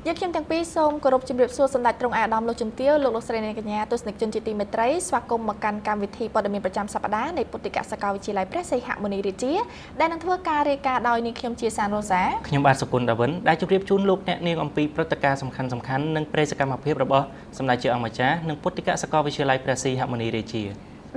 យើងខ្ញុំទាំងពីរសូមគោរពជម្រាបសួរសម្ដេចទ្រង់ឯកឧត្តមលោកជំទាវលោកលោកស្រីអ្នកកញ្ញាទស្សនិកជនជាទីមេត្រីស្វាគមន៍មកកាន់កម្មវិធីព័ត៌មានប្រចាំសប្តាហ៍នៃពុទ្ធិកសាកលវិទ្យាល័យព្រះសីហមុនីរាជាដែលនឹងធ្វើការរាយការណ៍ដោយនាងខ្ញុំជាសានរ៉ូសា ខ្ញុំបាទសុគន្ធដាវិនដែលជម្រាបជូនលោកអ្នកនាងអំពីព្រឹត្តិការណ៍សំខាន់ៗនិងប្រេសកម្មភាពរបស់សម្ដេចជាអង្គម្ចាស់និងពុទ្ធិកសាកលវិទ្យាល័យព្រះសីហមុនីរាជា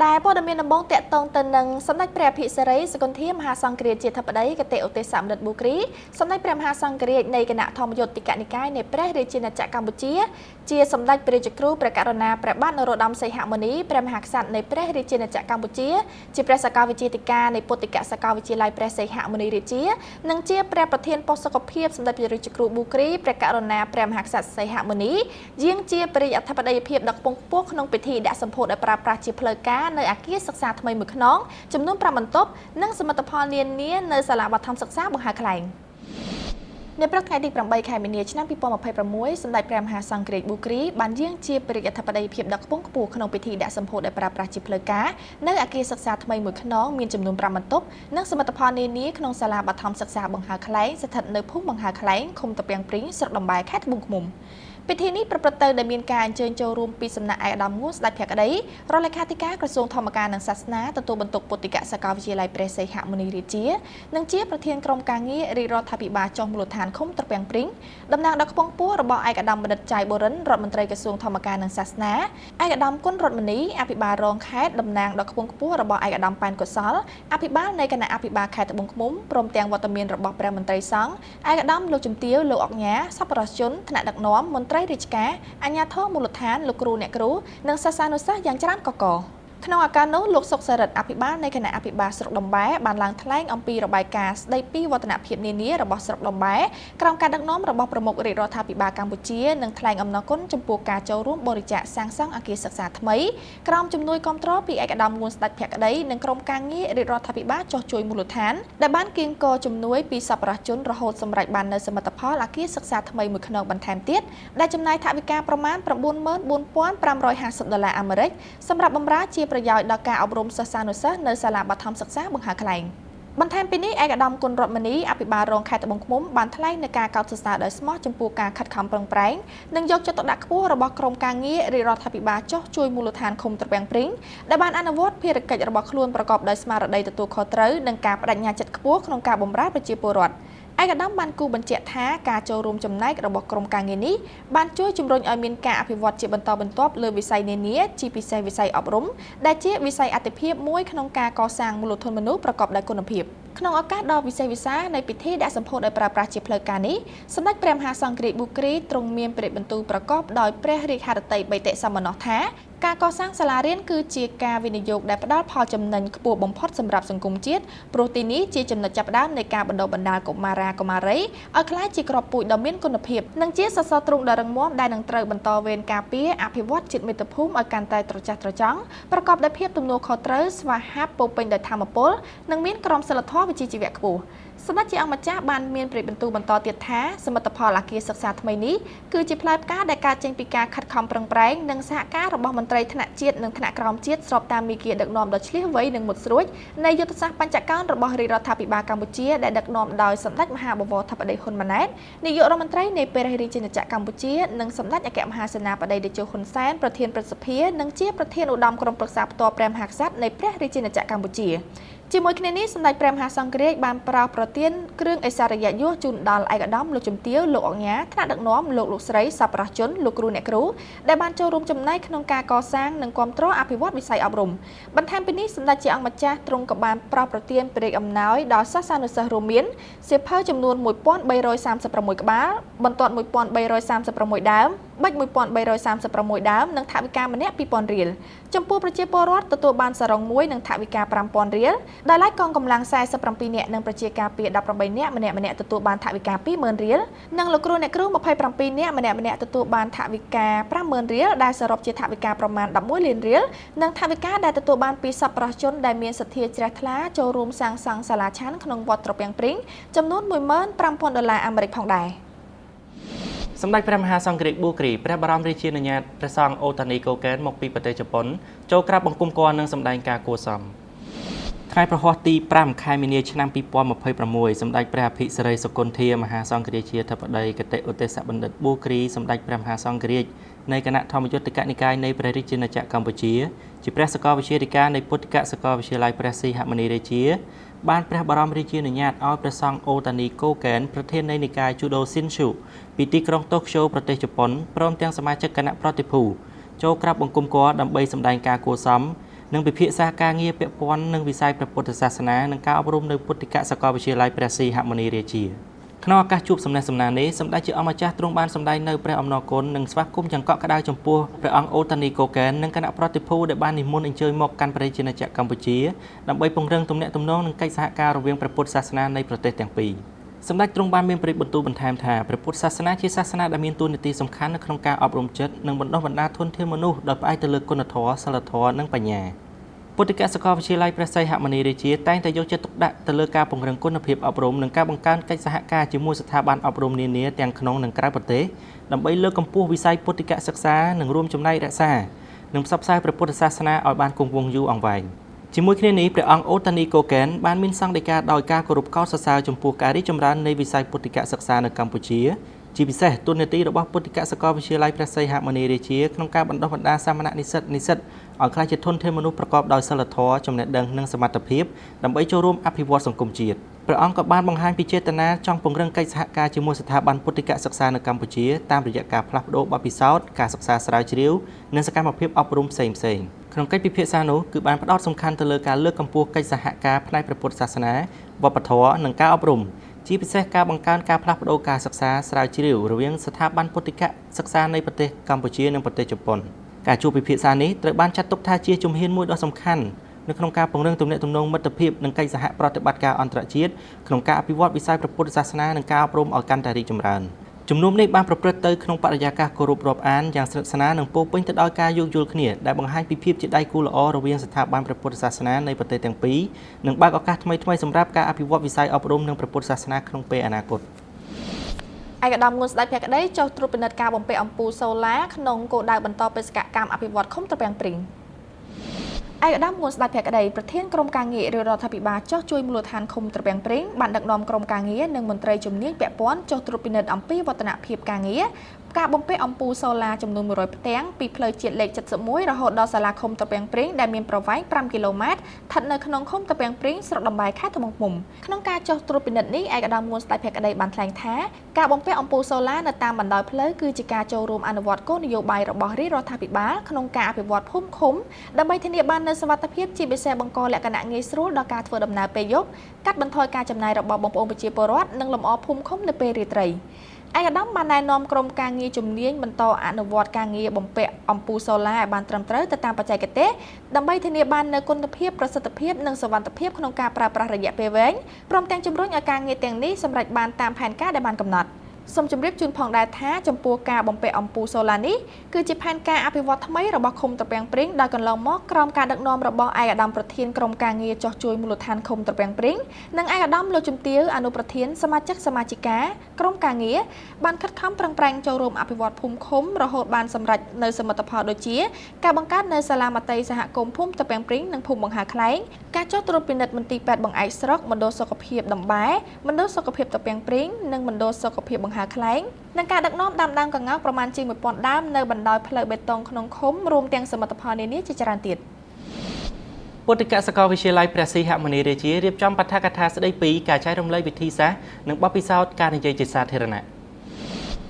ដែលព័ត៌មានដំបូងតាក់ទងទៅនឹងសម្ដេចព្រះអភិសិរ័យសកុន្ធាមហាសង្ឃរាជាធិបតីគតិឧទ្ទេសមនិតប៊ូគ្រីសម្ដេចព្រះមហាសង្ឃរាជនៃគណៈធម្មយុត្តិកនិកាយនៃព្រះរាជាណាចក្រកម្ពុជាជាសម្ដេចព្រះរាជគ្រូព្រះករុណាព្រះបាទនរោត្តមសីហមុនីព្រះមហាក្សត្រនៃព្រះរាជាណាចក្រកម្ពុជាជាព្រះសកលវិទ្យាធិការនៃពុទ្ធិកសាកលវិទ្យាល័យព្រះសីហមុនីរាជានិងជាព្រះប្រធានប៉ុស្តិ៍សុខភាពសម្ដេចព្រះរាជគ្រូប៊ូគ្រីព្រះករុណាព្រះមហាក្សត្រសីហមុនីយាងជាព្រះរាជអធិបតីភាពដ៏ខ្ពង់ខ្ពស់ក្នុងពិធីដាក់សម្ពោធឲ្យប្រើប្រាស់ជាផ្លូវការនៅអគារសិក្សាថ្មីមួយខ្នងចំនួន5បន្ទប់និងសមិទ្ធផលនានានៅសាលាបឋមសិក្សាបង្ហើរខ្លែងនៅព្រឹកថ្ងៃទី8ខែមីនាឆ្នាំ2026សម្ដេចព្រះមហាសង្ឃរាជប៊ូគ្រីបានយាងជាព្រះរាជអធិបតីភាពដ៏ខ្ពង់ខ្ពស់ក្នុងពិធីដាក់សម្ពោធឲ្យប្រើប្រាស់ជាផ្លូវការនៅអគារសិក្សាថ្មីមួយខ្នងមានចំនួន5បន្ទប់និងសមិទ្ធផលនានាក្នុងសាលាបឋមសិក្សាបង្ហើរខ្លែងស្ថិតនៅភូមិបង្ហើរខ្លែងឃុំតាពាំងព្រីងស្រុកតំបែរខេត្តត្បូងឃ្មុំពិធីនេះប្រព្រឹត្តទៅដោយមានការអញ្ជើញចូលរួមពីសំណាក់ឯកឧត្តមងួនស្ដេចភក្តីរដ្ឋលេខាធិការក្រសួងធម្មការនិងសាសនាទទួលបន្ទុកពុទ្ធិកសាកលវិទ្យាល័យព្រះសីហមុនីរាជានិងជាប្រធានក្រុមការងាររាជរដ្ឋាភិបាលចុះមូលដ្ឋានឃុំត្រពាំងព្រីងតំណាងដ៏ខ្ពង់ខ្ពស់របស់ឯកឧត្តមបណ្ឌិតចៃបូរិនរដ្ឋមន្ត្រីក្រសួងធម្មការនិងសាសនាឯកឧត្តមគុណរដ្ឋមនីអភិបាលរងខេត្តតំណាងដ៏ខ្ពង់ខ្ពស់របស់ឯកឧត្តមប៉ែនកុសលអភិបាលនៃគណៈអភិបាលខេត្តត្បូងឃ្មុំព្រមទាំងវត្តមានរបស់ព្រះមន្ត្រីសង្ឃឯកឧត្តមលោកជំទាវលោកអុកញ៉ាសប្បុរសជនថ្នាក់ដឹកនាំមន្ត្រីរាជការអាជ្ញាធរមូលដ្ឋានលោកគ្រូអ្នកគ្រូនិងសិស្សានុសិស្សយ៉ាងច្រើនកកកក្នុងឱកាសនោះលោកសុកសរិទ្ធអភិបាលនៃគណៈអភិបាលស្រុកតំបែរបានឡើងថ្លែងអំពីរបាយការណ៍ស្ដីពីវឌ្ឍនភាពនានារបស់ស្រុកតំបែរក្រោមការដឹកនាំរបស់ប្រមុខរាជរដ្ឋាភិបាលកម្ពុជានិងថ្លែងអំណរគុណចំពោះការចូលរួមបរិច្ចាគសាងសង់អគារសិក្សាថ្មីក្រោមជំនួយគាំទ្រពីឯកឧត្តមងួនស្ដេចភក្តីនិងក្រុមការងាររាជរដ្ឋាភិបាលចុះជួយមូលដ្ឋានដែលបានគៀងគរជំនួយពីសប្បុរសជនរហូតសម្រេចបាននូវសមិទ្ធផលអគារសិក្សាថ្មីមួយខ្នងបន្ថែមទៀតដែលចំណាយថវិកាប្រមាណ 94,550 ដុល្លារអាមេរិកសម្រាប់បម្រើជាប្រយោជន៍ដល់ការអប់រំសិស្សានុសិស្សនៅសាលាបឋមសិក្សាបង្ហើរខ្លែងបន្ថែមពីនេះឯកឧត្តមគុណរដ្ឋមនីអភិបាលរងខេត្តត្បូងឃ្មុំបានថ្លែងនៅការកោតសរសើរដោយស្មោះចំពោះការខិតខំប្រឹងប្រែងនិងយកចិត្តទុកដាក់ខ្ពស់របស់ក្រុមការងាររាជរដ្ឋាភិបាលចុះជួយមូលដ្ឋានឃុំត្រពាំងព្រីងដែលបានអនុវត្តភារកិច្ចរបស់ខ្លួនប្រកបដោយស្មារតីទទួលខុសត្រូវនិងការបដិញ្ញាចិត្តខ្ពស់ក្នុងការបម្រើប្រជាពលរដ្ឋឯកឧត្តមបានគូបញ្ជាក់ថាការចូលរួមចំណែករបស់ក្រុមការងារនេះបានជួយជំរុញឲ្យមានការអភិវឌ្ឍជាបន្តបន្ទាប់លើវិស័យនានាជាពិសេសវិស័យអប់រំដែលជាវិស័យអាទិភាពមួយក្នុងការកសាងមូលធនមនុស្សប្រកបដោយគុណភាពក្នុងឱកាសដ៏វិសេសវិសាលនៃពិធីដាក់សម្ពោធឲ្យប្រើប្រាស់ជាផ្លូវការនេះសម្ដេចព្រះមហាសង្ឃរាជប៊ូគ្រីទ្រង់មានព្រះបន្ទូលប្រកបដោយព្រះរាជហឫទ័យបិតិសមណោះថាការកសាងសាលារៀនគឺជាការវិនិយោគដែលផ្ដល់ផលចំណេញខ្ពស់បំផុតសម្រាប់សង្គមជាតិព្រោះទីនេះជាចំណុចចាប់ផ្ដើមនៃការបណ្ដុះបណ្ដាលកុមារាកុមារីឲ្យក្លាយជាគ្រាប់ពូជដ៏មានគុណភាពនិងជាសសរទ្រូងដ៏រឹងមាំដែលនឹងត្រូវបន្តវេនការពារអភិវឌ្ឍជាតិមាតុភូមិឲ្យកាន់តែត្រចះត្រចង់ប្រកបដោយភាពទំនួលខុសត្រូវស្វាហាប់ពោពេញដោយធម៌ពលនិងមានក្រមសីលធម៌វិជ្ជាជីវៈខ្ពស់សម្ដេចជាអង្គម្ចាស់បានមានព្រះបន្ទូលបន្តទៀតថាសមិទ្ធផលអគារសិក្សាថ្មីនេះគឺជាផ្លែផ្កាដែលកើតចេញពីការខិតខំប្រឹងប្រែងនិងសហការរបស់មន្ត្រីថ្នាក់ជាតិនិងថ្នាក់ក្រោមជាតិស្របតាមមាគ៌ាដឹកនាំដ៏ឈ្លាសវៃនិងមុតស្រួចនៃយុទ្ធសាស្ត្របញ្ចកោណរបស់រាជរដ្ឋាភិបាលកម្ពុជាដែលដឹកនាំដោយសម្ដេចមហាបវរធិបតីហ៊ុនម៉ាណែតនាយករដ្ឋមន្ត្រីនៃព្រះរាជាណាចក្រកម្ពុជានិងសម្ដេចអគ្គមហាសេនាបតីតេជោហ៊ុនសែនប្រធានព្រឹទ្ធសភានិងជាប្រធានឧត្តមក្រុមប្រឹក្សាផ្ទាល់ព្រះមហាក្សត្រនៃព្រះរាជាណាចក្រកម្ពុជាជាមួយគ្នានេះសម្ដេចព្រះមហាសង្ឃរាជបានប្រោសប្រទានគ្រឿងឥស្សរិយយសជូនដល់ឯកឧត្តមលោកជំទាវលោកអុកញ៉ាថ្នាក់ដឹកនាំលោកលោកស្រីសប្បុរសជនលោកគ្រូអ្នកគ្រូដែលបានចូលរួមចំណែកក្នុងការកសាងនិងគាំទ្រអភិវឌ្ឍវិស័យអប់រំបន្ថែមពីនេះសម្ដេចជាអង្គម្ចាស់ទ្រង់ក៏បានប្រោសប្រទានព្រះរាជអំណោយដល់សិស្សានុសិស្សរួមមានសៀវភៅចំនួន1336ក្បាលបន្ទាត់1336ដើមបិច1336ដើមនិងថវិកាម្នាក់2000រៀលចំពោះប្រជាពលរដ្ឋទទួលបានសារុងមួយនិងថវិកា5000រៀលដោយឡែកកងកម្លាំង47នាក់និងប្រជាការពារ18នាក់ម្នាក់ៗទទួលបានថវិកា20000រៀលនិងលោកគ្រូអ្នកគ្រូ27នាក់ម្នាក់ៗទទួលបានថវិកា50000រៀលដែលសរុបជាថវិកាប្រមាណ11លានរៀលនិងថវិកាដែលទទួលបានពីសប្បុរសជនដែលមានសទ្ធាជ្រះថ្លាចូលរួមសាងសង់សាលាឆាន់ក្នុងវត្តត្រពាំងព្រីងចំនួន15000ដុល្លារអាមេរិកផងដែរសម្ដេចព្រះមហាសង្ឃរាជប៊ូគ្រីព្រះបរមរាជានុញ្ញាតព្រះសង្ឃអូតានីកូកែនមកពីប្រទេសជប៉ុនចូលក្រាបបង្គំគាល់និងសម្ដែងការគួរសម ថ្ងៃប្រហ័សទី5ខែមីនាឆ្នាំ2026សម្ដេចព្រះអភិសិរ័យសុគន្ធាមហាសង្ឃរាជាធិបតីគតិឧទេសបណ្ឌិតប៊ូគ្រីសម្ដេចព្រះមហាសង្ឃរាជនៃគណៈធម្មយុត្តិកនិកាយនៃព្រះរាជាណាចក្រកម្ពុជាជាព្រះសកលវិទ្យាធិការនៃពុទ្ធិកសាកលវិទ្យាល័យព្រះសីហមុនីរាជាបានព្រះបរមរាជានុញ្ញាតឲ្យព្រះសង្ឃអូតានីកូកែនប្រធាននៃនិកាយជូដូស៊ីនស៊ូពីទីក្រុងតូក្យូប្រទេសជប៉ុនព្រមទាំងសមាជិកគណៈប្រតិភូចូលក្រាបបង្គំគាល់ដើម្បីសម្ដែងការគួរសមនិងពិភាក្សាការងារពាក់ព័ន្ធនឹងវិស័យព្រះពុទ្ធសាសនានិងការអប់រំនៅពុទ្ធិកសាកលវិទ្យាល័យព្រះសីហមុនីរាជាក្នុងឱកាសជួបសំណេះសំណាលនេះសម្ដេចជាអង្គម្ចាស់ទ្រង់បានសម្ដែងនៅព្រះអំណរគុណនិងស្វាគមន៍យ៉ាងកក់ក្ដៅចំពោះព្រះអង្គអូតានីកូកែននិងគណៈប្រតិភូដែលបាននិមន្តអញ្ជើញមកកាន់ព្រះរាជាណាចក្រកម្ពុជាដើម្បីពង្រឹងទំនាក់ទំនងនិងកិច្ចសហការរវាងព្រះពុទ្ធសាសនានៃប្រទេសទាំងពីរសម្ដេចទ្រង់បានមានព្រះបន្ទូលបន្ថែមថាព្រះពុទ្ធសាសនាជាសាសនាដែលមានតួនាទីសំខាន់នៅក្នុងការអប់រំចិត្តនិងបណ្ដុះបណ្ដាលធនធានមនុស្សដោយផ្អែកទៅលើគុណធម៌សីលធម៌និងបញ្ញាពុទ្ធិកសាកលវិទ្យាល័យព្រះសីហមុនីរាជាតែងតែយកចិត្តទុកដាក់ទៅលើការពង្រឹងគុណភាពអប់រំនិងការបង្កើនកិច្ចសហការជាមួយស្ថាប័នអប់រំនានាទាំងក្នុងនិងក្រៅប្រទេសដើម្បីលើកកម្ពស់វិស័យពុទ្ធិកសិក្សានិងរួមចំណែករក្សានិងផ្សព្វផ្សាយព្រះពុទ្ធសាសនាឲ្យបានគង់វង្សយូរអង្វែងជាមួយគ្នានេះព្រះអង្គអូតានីកូកែនបានមានសង្ឃដីកាដោយការគោរពកោតសរសើរចំពោះការរីកចម្រើននៃវិស័យពុទ្ធិកសិក្សានៅកម្ពុជាជាពិសេសតួនាទីរបស់ពុទ្ធិកសាកលវិទ្យាល័យព្រះសីហមុនីរាជាក្នុងការបណ្ដុះបណ្ដាលសាមណនិស្សិតឲ្យក្លាយជាធនធានមនុស្សប្រកបដោយសីលធម៌ចំណេះដឹងនិងសមត្ថភាពដើម្បីចូលរួមអភិវឌ្ឍសង្គមជាតិព្រះអង្គក៏បានបង្ហាញពីចេតនាចង់ពង្រឹងកិច្ចសហការជាមួយស្ថាប័នពុទ្ធិកសិក្សានៅកម្ពុជាតាមរយៈការផ្លាស់ប្ដូរបទពិសោធន៍ការសិក្សាស្រាវជ្រាវនិងសកម្មភាពអប់រំផ្សេងៗក្នុងកិច្ចពិភាក្សានោះគឺបានផ្ដោតសំខាន់ទៅលើការលើកកម្ពស់កិច្ចសហការផ្នែកព្រះពុទ្ធសាសនាវប្បធម៌និងការអប់រំជាពិសេសការបង្កើនការផ្លាស់ប្ដូរការសិក្សាស្រាវជ្រាវរវាងស្ថាប័នពុទ្ធិកសិក្សានៃប្រទេសកម្ពុជានិងប្រទេសជប៉ុនការជួបពិភាក្សានេះត្រូវបានចាត់ទុកថាជាជំហានមួយដ៏សំខាន់នៅក្នុងការពង្រឹងទំនាក់ទំនងមិត្តភាពនិងកិច្ចសហប្រតិបត្តិការអន្តរជាតិក្នុងការអភិវឌ្ឍវិស័យព្រះពុទ្ធសាសនានិងការអប់រំឲ្យកាន់តែរីកចម្រើនជំនុំនេះបានប្រព្រឹត្តទៅក្នុងបរិយាកាសគោរពរាប់អានយ៉ាងស្និទ្ធស្នាលនិងពោពេញទៅដោយការយោគយល់គ្នាដែលបង្ហាញពីភាពជាដៃគូល្អរវាងស្ថាប័នព្រះពុទ្ធសាសនានៃប្រទេសទាំងពីរនិងបើកឱកាសថ្មីៗសម្រាប់ការអភិវឌ្ឍវិស័យអប់រំនិងព្រះពុទ្ធសាសនាក្នុងពេលអនាគតឯកឧត្តមងួនស្ដេចភក្តីចុះត្រួតពិនិត្យការបំពាក់អំពូលសូឡាក្នុងគោលដៅបន្តបេសកកម្មអភិវឌ្ឍឃុំត្រពាំងព្រីងឯកឧត្តមងួនស្ដេចភក្តីប្រធានក្រុមការងាររាជរដ្ឋាភិបាលចុះជួយមូលដ្ឋានឃុំត្រពាំងព្រីងបានដឹកនាំក្រុមការងារនិងមន្ត្រីជំនាញពាក់ព័ន្ធចុះត្រួតពិនិត្យអំពីវឌ្ឍនភាពការងារការបំពាក់អំពូលសូឡាចំនួន100ផ្ទាំងពីផ្លូវជាតិលេខ71រហូតដល់សាលាឃុំត្រពាំងព្រីងដែលមានប្រវែង5គីឡូម៉ែត្រស្ថិតនៅក្នុងឃុំត្រពាំងព្រីងស្រុកតំបែរខេត្តត្បូងឃ្មុំក្នុងការចុះត្រួតពិនិត្យនេះឯកឧត្តមងួនស្ដេចភក្តីបានថ្លែងថាការបំពាក់អំពូលសូឡានៅតាមបណ្ដោយផ្លូវគឺជាការចូលរួមអនុវត្តគោលនយោបាយរបស់រាជរដ្ឋាភិបាលក្នុងការអភិវឌ្ឍភូមិឃុំដើម្បីធានាបាននូវសុវត្ថិភាពជាពិសេសបង្កលក្ខណៈងាយស្រួលដល់ការធ្វើដំណើរពេលយប់កាត់បន្ថយការចំណាយរបស់បងប្អូនប្រជាពលរដ្ឋនិងលម្អភូមិឃុំនៅពេលរាត្រីឯកឧត្តមបានណែនាំក្រុមការងារជំនាញបន្តអនុវត្តការងារបំពាក់អំពូលសូឡាឲ្យបានត្រឹមត្រូវទៅតាមបច្ចេកទេសដើម្បីធានាបាននូវគុណភាពប្រសិទ្ធភាពនិងសុវត្ថិភាពក្នុងការប្រើប្រាស់រយៈពេលវែងព្រមទាំងជំរុញឲ្យការងារទាំងនេះសម្រេចបានតាមផែនការដែលបានកំណត់សូមជម្រាបជូនផងដែរថាចំពោះការបំពាក់អំពូលសូឡានេះគឺជាផែនការអភិវឌ្ឍថ្មីរបស់ឃុំត្រពាំងព្រីងដោយកន្លងមកក្រោមការដឹកនាំរបស់ឯកឧត្តមប្រធានក្រុមការងារចុះជួយមូលដ្ឋានឃុំត្រពាំងព្រីងនិងឯកឧត្តមលោកជំទាវអនុប្រធានសមាជិកសមាជិកាក្រុមការងារបានខិតខំប្រឹងប្រែងចូលរួមអភិវឌ្ឍភូមិឃុំរហូតបានសម្រេចនៅសមិទ្ធផលដូចជាការបង្កើតនៅសាលាមត្តេយ្យសហគមន៍ភូមិត្រពាំងព្រីងនិងភូមិបង្ហើរខ្លែងការចុះត្រួតពិនិត្យមន្ទីរពេទ្យបង្អែកស្រុកមណ្ឌលសុខភាពតំបែរមណ្ឌលសុខភាពត្រពាំងព្រីងនិងមណ្ឌលសុខភាពបង្ហើរខ្លែងនិងការដឹកនាំដាំដើមកង្កោកប្រមាណជាង1000ដើមនៅបណ្ដោយផ្លូវបេតុងក្នុងឃុំរួមទាំងសមិទ្ធផលនានាជាច្រើនទៀតពុទ្ធិកសាកលវិទ្យាល័យព្រះសីហមុនីរាជារៀបចំបាឋកថាស្ដីពីការចែករំលែកវិធីសាស្ត្រនិងបទពិសោធន៍ការនិយាយជាសាធារណ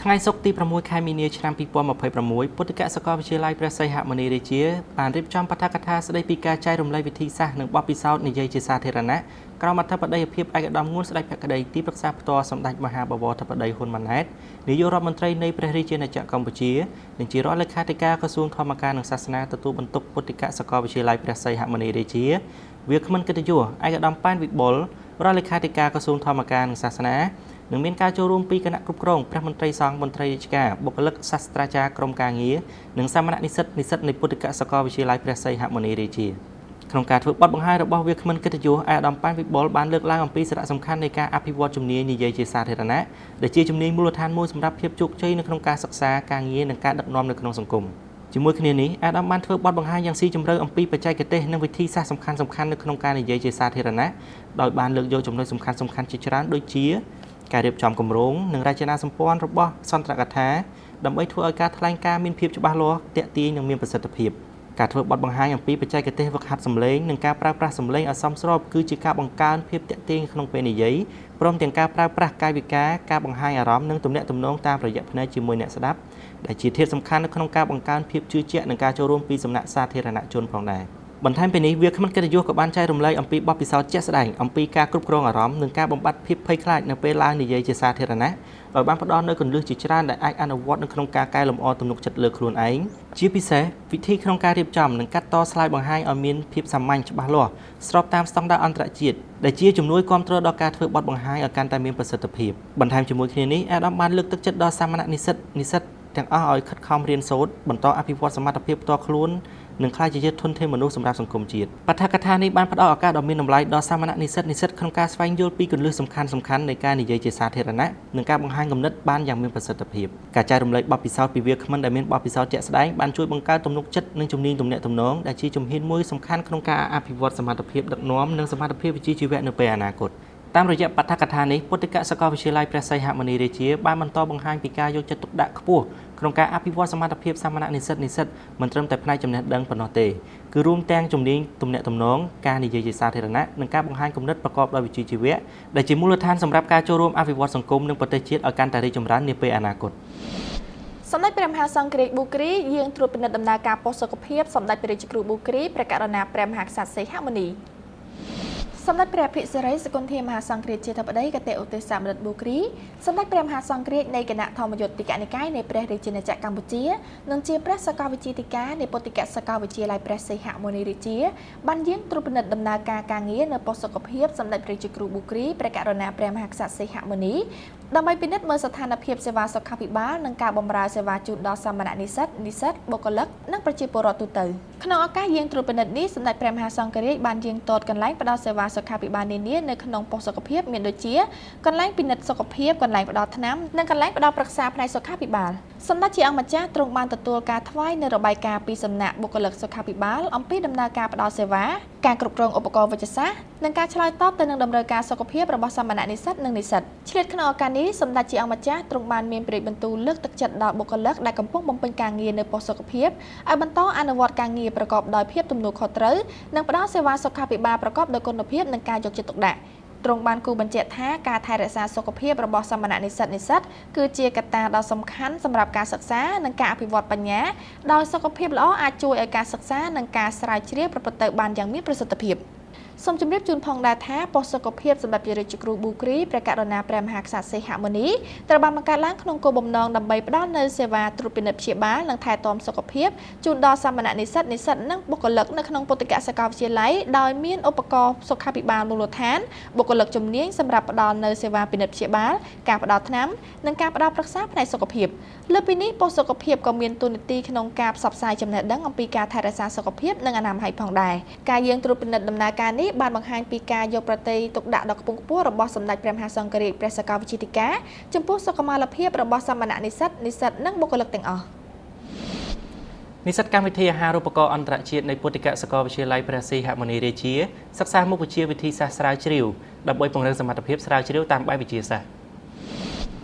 ៈថ្ងៃសុក្រទី6ខែមីនាឆ្នាំ2026ពុទ្ធិកសាកលវិទ្យាល័យព្រះសីហមុនីរាជាបានរៀបចំបាឋកថាស្ដីពីការចែករំលែកវិធីសាស្ត្រនិងបទពិសោធន៍និយាយជាសាធារណៈក្រោមអធិបតីភាពឯកឧត្តមងួនស្ដេចភក្តីទីប្រឹក្សាផ្ទាល់សម្ដេចមហាបវរធិបតីហ៊ុនម៉ាណែតនាយករដ្ឋមន្ត្រីនៃព្រះរាជាណាចក្រកម្ពុជានិងជារដ្ឋលេខាធិការក្រសួងធម្មការនិងសាសនាទទួលបន្ទុកពុទ្ធិកសាកលវិទ្យាល័យព្រះសីហមុនីរាជាវាគ្មិនកិត្តិយសឯកឧត្តមប៉ែនវិបុលរដ្ឋលេខាធិការក្រសួងធម្មការនិងសាសនានឹងមានការចូលរួមពីគណៈគ្រប់គ្រងព្រះមន្ត្រីសង្ឃមន្ត្រីរាជការបុគ្គលិកសាស្ត្រាចារ្យក្រុមការងារនិងសាមណនិស្សិតនៃពុទ្ធិកសាកលវិទ្យាល័យព្រះសីហមុនីរាជាក្នុងការធ្វើបទបង្ហាញរបស់វាគ្មិនកិត្តិយសឯកឧត្តមប៉ែនវិបុលបានលើកឡើងអំពីសារៈសំខាន់នៃការអភិវឌ្ឍជំនាញនិយាយជាសាធារណៈដែលជាជំនាញមូលដ្ឋានមួយសម្រាប់ភាពជោគជ័យនៅក្នុងការសិក្សាការងារនិងការដឹកនាំនៅក្នុងសង្គម ជាមួយគ្នានេះអាដាមបានធ្វើបទបង្ហាញយ៉ាងស៊ីជម្រៅអំពីបច្ចេកទេសនិងវិធីសាស្ត្រសំខាន់ៗនៅក្នុងការនិយាយជាសាធារណៈដោយបានលើកយកចំណុចសំខាន់ៗជាច្រើនដូចជាការរៀបចំគម្រោងនិងរចនាសម្ព័ន្ធរបស់សន្ទរកថាដើម្បីធ្វើឲ្យការថ្លែងការណ៍មានភាពច្បាស់លាស់ទាក់ទាញនិងមានប្រសិទ្ធភាពការធ្វើបទបង្ហាញអំពីបច្ចេកទេសហ្វឹកហាត់សម្លេងនិងការប្រើប្រាស់សម្លេងឲ្យសមស្របគឺជាការបង្កើនភាពទាក់ទាញក្នុងពេលនិយាយព្រមទាំងការប្រើប្រាស់កាយវិការការបង្ហាញអារម្មណ៍និងទំនាក់ទំនងតាមរយៈភ្នែកជាមួយអ្នកស្ដាប់ដែលជាធាតុសំខាន់នៅក្នុងការបង្កើនភាពជឿជាក់និងការចូលរួមពីសំណាក់សាធារណជនផងដែរបន្ថែមពីនេះវាគ្មិនកិត្តិយសក៏បានចែករំលែកអំពីបទពិសោធន៍ជាក់ស្ដែងអំពីការគ្រប់គ្រងអារម្មណ៍និងការបំបាត់ភាពភ័យខ្លាចនៅពេលឡើងនិយាយជាសាធារណៈដោយបានផ្ដល់នូវគន្លឹះជាច្រើនដែលអាចអនុវត្តនៅក្នុងការកែលម្អទំនុកចិត្តលើខ្លួនឯងជាពិសេសវិធីក្នុងការរៀបចំនិងកាត់តស្លាយបង្ហាញឲ្យមានភាពសាមញ្ញច្បាស់លាស់ស្របតាមស្តង់ដារអន្តរជាតិដែលជាជំនួយគាំទ្រដល់ការធ្វើបទបង្ហាញឲ្យកាន់តែមានប្រសិទ្ធភាពបន្ថែមជាមួយគ្នានេះអាដាមបានលើកទឹកចិត្តដល់សាមណនិស្សិតនិស្សិតទាំងអស់ឲ្យខិតខំរៀនសូត្របន្តអភិវឌ្ឍសមត្ថភាពផ្ទាល់ខ្លួននិងក្លាយជាធនធានមនុស្សសម្រាប់សង្គមជាតិបាឋកថានេះបានផ្ដល់ឱកាសដ៏មានតម្លៃដល់សាមណនិស្សិតនិស្សិតក្នុងការស្វែងយល់ពីគន្លឹះសំខាន់ៗនៃការនិយាយជាសាធារណៈនិងការបង្ហាញគំនិតបានយ៉ាងមានប្រសិទ្ធភាពការចែករំលែកបទពិសោធន៍ពីវាគ្មិនដែលមានបទពិសោធន៍ជាក់ស្ដែងបានជួយបង្កើតទំនុកចិត្តនិងជំនាញទំនាក់ទំនងដែលជាជំហានមួយសំខាន់ក្នុងការអភិវឌ្ឍសមត្ថភាពដឹកនាំនិងសមត្ថភាពវិជ្ជាជីវៈនៅពេលអនាគតតាមរយៈបាឋកថានេះពុទ្ធិកសាកលវិទ្យាល័យព្រះសីហមុនីរាជាបានបន្តបង្ហាញពីការយកចិត្តទុកដាក់ខ្ពស់ក្នុងការអភិវឌ្ឍសមត្ថភាពសាមណនិស្សិតនិស្សិតមិនត្រឹមតែផ្នែកចំណេះដឹងប៉ុណ្ណោះទេគឺរួមទាំងជំនាញទំនាក់ទំនងការនិយាយជាសាធារណៈនិងការបង្ហាញគំនិតប្រកបដោយវិជ្ជាជីវៈដែលជាមូលដ្ឋានសម្រាប់ការចូលរួមអភិវឌ្ឍសង្គមនិងប្រទេសជាតិឲ្យកាន់តែរីកចម្រើននាពេលអនាគតសម្ដេចព្រះមហាសង្ឃរាជប៊ូគ្រីយាងត្រួតពិនិត្យដំណើរការប៉ុស្តិ៍សុខភាពសម្ដេចព្រះរាជគ្រូប៊ូគ្រីព្រះករុណាព្រះមហាក្សត្រសីហមុនីសម្ដេចព្រះអភិសិរ័យសគន្ធាមហាសង្ឃរាជជាធិបតីគតិឧទ្ទេសបណ្ឌិតប៊ូគ្រីសម្ដេចព្រះមហាសង្ឃរាជនៃគណៈធម្មយុត្តិកនិកាយនៃព្រះរាជាណាចក្រកម្ពុជានិងជាព្រះសកលវិទ្យាធិការនៃពុទ្ធិកសាកលវិទ្យាល័យព្រះសីហមុនីរាជាបានយាងត្រួតពិនិត្យដំណើរការការងារនៅប៉ុស្តិ៍សុខភាពសម្ដេចព្រះរាជគ្រូប៊ូគ្រីព្រះករុណាព្រះមហាក្សត្រសីហមុនីដើម្បីពិនិត្យមើលស្ថានភាពសេវាសុខាភិបាលនិងការបម្រើសេវាជូនដល់សាមណនិស្សិតនិស្សិតបុគ្គលិកនិងប្រជាពលរដ្ឋទូទៅក្នុងឱកាសយាងត្រួតពិនិត្យនេះសម្ដេចព្រះមហាសង្ឃរាជបានយាងទតកន្លែងផ្ដល់សេវាសុខាភិបាលនានានៅក្នុងប៉ុស្តិ៍សុខភាពមានដូចជាកន្លែងពិនិត្យសុខភាពកន្លែងផ្ដល់ថ្នាំនិងកន្លែងផ្ដល់ប្រឹក្សាផ្នែកសុខាភិបាលសម្ដេចជាអង្គម្ចាស់ទ្រង់បានទទួលការថ្វាយនៅរបាយការណ៍ពីសំណាក់បុគ្គលិកសុខាភិបាលអំពីដំណើរការផ្ដល់សេវាការគ្រប់គ្រងឧបករណ៍វេជ្ជសាស្ត្រនិងការឆ្លើយតបទៅនឹងតម្រូវការសុខភាពរបស់សាមណនិស្សិតនិងនិស្សិតឆ្លៀតក្នុងឱកាសនេះសម្ដេចជាអង្គម្ចាស់ទ្រង់បានមានព្រះរាជបន្ទូលលើកទឹកចិត្តដល់បុគ្គលិកដែលកំពុងបំពេញការងារនៅប៉ុស្តិ៍សុខភាពឲ្យបន្តអនុវត្តការងារប្រកបដោយភាពទំនួលខុសត្រូវនិងផ្ដល់សេវាសុខាភិបាលប្រកបដោយគុណភាពនិងការយកចិត្តទុកដាក់ទ្រង់បានគូបញ្ជាក់ថាការថែរក្សាសុខភាពរបស់សាមណនិស្សិតនិស្សិតគឺជាកត្តាដ៏សំខាន់សម្រាប់ការសិក្សានិងការអភិវឌ្ឍបញ្ញាដោយសុខភាពល្អអាចជួយឲ្យការសិក្សានិងការស្រាវជ្រាវប្រព្រឹត្តទៅបានយ៉ាងមានប្រសិទ្ធភាពសូមជម្រាបជូនផងដែរថាប៉ុស្តិ៍សុខភាពសម្រាប់រាជគ្រូប៊ូគ្រីព្រះករុណាព្រះមហាក្សត្រសីហមុនីត្រូវបានបង្កើតឡើងក្នុងគោលបំណងដើម្បីផ្ដល់នូវសេវាត្រួតពិនិត្យព្យាបាលនិងថែទាំសុខភាពជូនដល់សាមណនិស្សិតនិស្សិតនិងបុគ្គលិកនៅក្នុងពុទ្ធិកសាកលវិទ្យាល័យដោយមានឧបករណ៍សុខាភិបាលមូលដ្ឋានបុគ្គលិកជំនាញសម្រាប់ផ្ដល់នូវសេវាពិនិត្យព្យាបាលការផ្ដល់ថ្នាំនិងការផ្ដល់ប្រឹក្សាផ្នែកសុខភាពលើពីនេះប៉ុស្តិ៍សុខភាពក៏មានតួនាទីក្នុងការផ្សព្វផ្សាយចំណេះដឹងអំពីការថែរក្សាសុខភាពនិងអនាម័យផងដែរការយាងត្រួតពិនិត្យដំណើរការនេះបានបង្ហាញពីការយកប្រតិទុកដាក់ដ៏ខ្ពង់ខ្ពស់របស់សម្ដេចព្រះមហាសង្ឃរាជព្រះសកលវិទ្យាធិការចំពោះសុខុមាលភាពរបស់សាមណនិស្សិតនិស្សិតនិងបុគ្គលិកទាំងអស់និស្សិតកម្មវិធីអាហារូបករណ៍អន្តរជាតិនៃពុទ្ធិកសាកលវិទ្យាល័យព្រះសីហមុនីរាជាសិក្សាមុខវិជ្ជាវិធីសាស្ត្រស្រាវជ្រាវដើម្បីពង្រឹងសមត្ថភាពស្រាវជ្រាវតាមបែបវិទ្យាសាស្ត្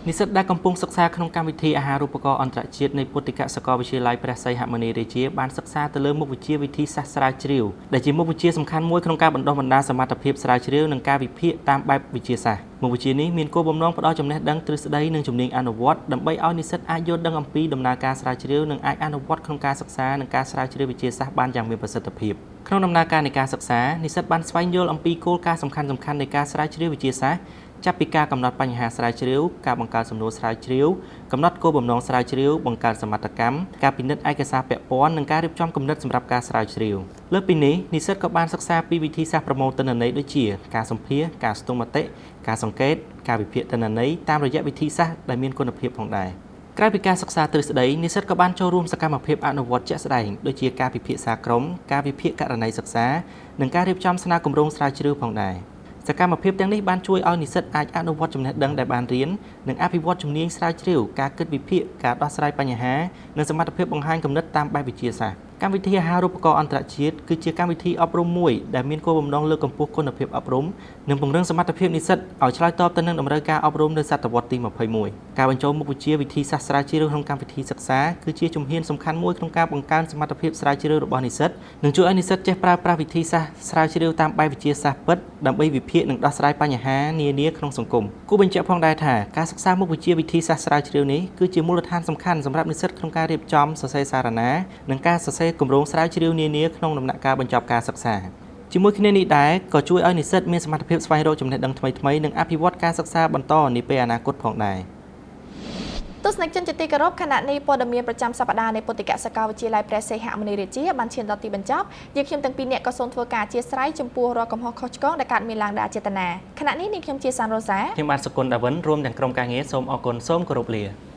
រនិស្សិតដែលកំពុងសិក្សាក្នុងកម្មវិធីអាហារូបករណ៍អន្តរជាតិនៃពុទ្ធិកសាកលវិទ្យាល័យព្រះសីហមុនីរាជាបានសិក្សាទៅលើមុខវិជ្ជាវិធីសាស្ត្រស្រាវជ្រាវដែលជាមុខវិជ្ជាសំខាន់មួយក្នុងការបណ្ដុះបណ្ដាលសមត្ថភាពស្រាវជ្រាវនិងការវិភាគតាមបែបវិទ្យាសាស្ត្រមុខវិជ្ជានេះមានគោលបំណងផ្ដល់ចំណេះដឹងទ្រឹស្ដីនិងជំនាញអនុវត្តដើម្បីឲ្យនិស្សិតអាចយល់ដឹងអំពីដំណើរការស្រាវជ្រាវនិងអាចអនុវត្តក្នុងការសិក្សានិងការស្រាវជ្រាវវិទ្យាសាស្ត្របានយ៉ាងមានប្រសិទ្ធភាពក្នុងដំណើរការនៃការសិក្សានិស្សិតបានស្វែងយល់អំពីគោលការណ៍សំខាន់ៗនៃការស្រាវជ្រាវវិទ្យាសាស្ត្រចាប់ពីការកំណត់បញ្ហាស្រាវជ្រាវការបង្កើតសំណួរស្រាវជ្រាវកំណត់គោលបំណងស្រាវជ្រាវបង្កើតសមត្ថកម្មការពិនិត្យឯកសារពាក់ព័ន្ធនិងការរៀបចំគំនិតសម្រាប់ការស្រាវជ្រាវលើសពីនេះនិស្សិតក៏បានសិក្សាពីវិធីសាស្ត្រប្រមូលទិន្នន័យដូចជាការសម្ភាសការស្ទង់មតិការសង្កេតការវិភាគទិន្នន័យតាមរយៈវិធីសាស្ត្រដែលមានគុណភាពផងដែរក្រៅពីការសិក្សាទ្រឹស្ដីនិស្សិតក៏បានចូលរួមសកម្មភាពអនុវត្តជាក់ស្ដែងដូចជាការពិភាក្សាក្រុមការវិភាគករណីសិក្សានិងការរៀបចំស្នើគម្រោងស្រាវជ្រាវផងដែរ សកម្មភាពទាំងនេះបានជួយឲ្យនិស្សិតអាចអនុវត្តចំណេះដឹងដែលបានរៀន និងអភិវឌ្ឍជំនាញស្រាវជ្រាវ ការគិតវិភាគ ការដោះស្រាយបញ្ហា និងសមត្ថភាពបង្ហាញគំនិតតាមបែបវិទ្យាសាស្ត្រ។ កម្មវិធីអាហារូបករណ៍អន្តរជាតិគឺជាកម្មវិធីអប់រំមួយដែលមានគោលបំណងលើកកម្ពស់គុណភាពអប់រំ និងពង្រឹងសមត្ថភាពនិស្សិតឲ្យឆ្លើយតបទៅនឹងតម្រូវការអប់រំនៅសតវត្សទី21។ ការបញ្ចូលមុខវិជ្ជាវិធីសាស្ត្រស្រាវជ្រាវក្នុងកម្មវិធីសិក្សាគឺជាជំហានសំខាន់មួយក្នុងការបង្កើនសមត្ថភាពស្រាវជ្រាវរបស់និស្សិត និងជួយឲ្យនិស្សិតចេះប្រើប្រាស់វិធីសាស្ត្រស្រាវជ្រាវតាមបែបវិទ្យាសាស្ត្រពិត ដើម្បីវិភាគនិងដោះស្រាយបញ្ហានានាក្នុងសង្គម។ គួរបញ្ជាក់ផងដែរថា ការសិក្សាមុខវិជ្ជាវិធីសាស្ត្រស្រាវជ្រាវនេះគឺជាមូលដ្ឋានសំខាន់សម្រាប់និស្សិតក្នុងការរៀបចំសរសេរសារណា និងការសរសេរគម្រោងស្រាវជ្រាវនានាក្នុងដំណាក់កាលបញ្ចប់ការសិក្សា។ ជាមួយគ្នានេះដែរ ក៏ជួយឲ្យនិស្សិតមានសមត្ថភាពស្វែងរកចំណេះដឹងថ្មីៗ និងអភិវឌ្ឍការសិក្សាបន្តនាពេលអនាគតផងដែរ។ ទស្សនិកជនជាទីគោរព ខណៈនេះព័ត៌មានប្រចាំសប្តាហ៍នៃពុទ្ធិកសាកលវិទ្យាល័យព្រះសីហមុនីរាជាបានឈានដល់ទីបញ្ចប់។ យើងខ្ញុំទាំងពីរនាក់ក៏សូមធ្វើការអធ្យាស្រ័យចំពោះរាល់កំហុសខុសឆ្គងដែលកើតមានឡើងដោយអចេតនា។ ខណៈនេះនាងខ្ញុំជាសានរ៉ូសា ខ្ញុំបាទសុគន្ធដាវិន រួមទាំងក្រុមការងារសូមអរគុណ សូមគោរពលា។